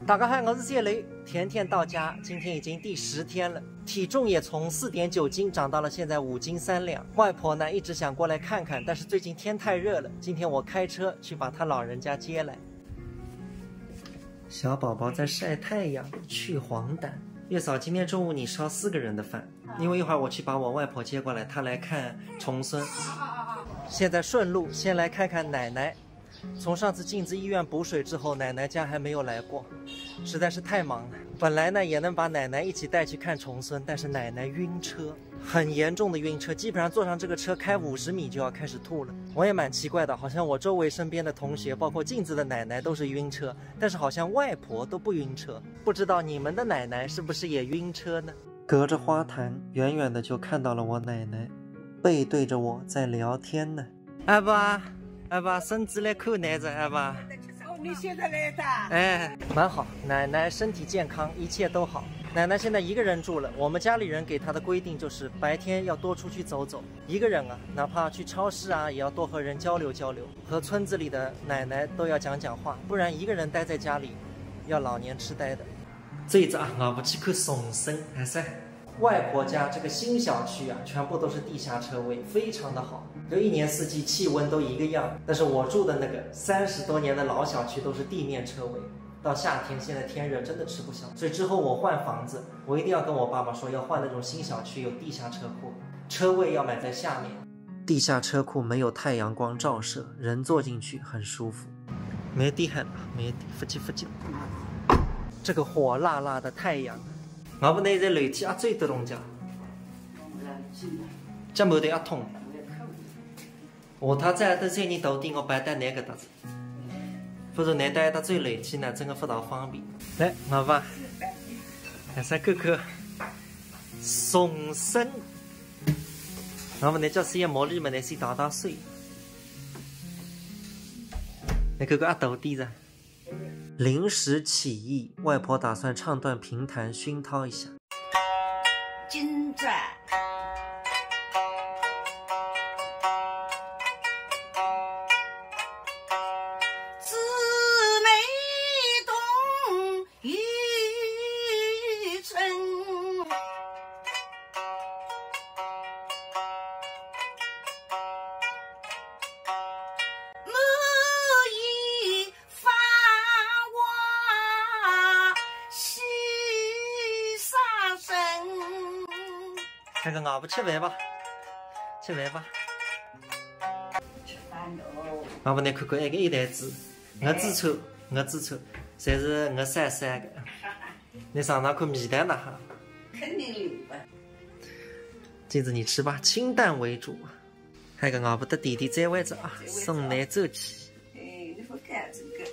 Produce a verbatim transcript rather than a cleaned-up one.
大家好，我是谢雷，甜甜到家，今天已经第十天了，体重也从四点九斤涨到了现在五斤三两。外婆呢一直想过来看看，但是最近天太热了，今天我开车去把她老人家接来。小宝宝在晒太阳，去黄疸。月嫂，今天中午你烧四个人的饭，因为一会儿我去把我外婆接过来，她来看重孙。现在顺路先来看看奶奶。从上次进仔医院补水之后，奶奶家还没有来过，实在是太忙了。本来呢也能把奶奶一起带去看重孙，但是奶奶晕车，很严重的晕车，基本上坐上这个车开五十米就要开始吐了。我也蛮奇怪的，好像我周围身边的同学，包括镜子的奶奶都是晕车，但是好像外婆都不晕车。不知道你们的奶奶是不是也晕车呢？隔着花坛，远远的就看到了我奶奶，背对着我在聊天呢。阿爸，阿爸，孙子来看奶子，阿爸。哦，你现在来的？哎，蛮好，奶奶身体健康，一切都好。奶奶现在一个人住了，我们家里人给她的规定就是白天要多出去走走，一个人啊，哪怕去超市啊，也要多和人交流交流，和村子里的奶奶都要讲讲话，不然一个人待在家里，要老年痴呆的。这一只啊，我不去看送生，还是外婆家这个新小区啊，全部都是地下车位，非常的好，就一年四季气温都一个样。但是我住的那个三十多年的老小区都是地面车位，到夏天现在天热真的吃不消。所以之后我换房子，我一定要跟我爸爸说要换那种新小区有地下车库，车位要买在下面。地下车库没有太阳光照射，人坐进去很舒服。没地很，没地，不急不急。这个火辣辣的太阳，我们那在楼梯啊最得动家。这没得啊痛。我他在的这里到底我摆在哪个搭子？不是那带到最楼梯呢，真的不大方便。来，我吧，还是哥哥送生。我们那叫是也毛里面那是打打水。那哥哥啊，到底噻。临时起意，外婆打算唱段评弹熏陶一下。今朝姊妹同游春。 满园繁华喜杀人。看看外婆吃饭吧，吃饭吧。吃饭喽。外婆，你看看，哎，搿一台子，我支持，我支持，侪是我晒晒的。你尝尝看味道哪哈？肯定有吧。这次你吃吧，清淡为主。还有个外婆的弟弟在位置啊，送来走起。哎，你不看这个。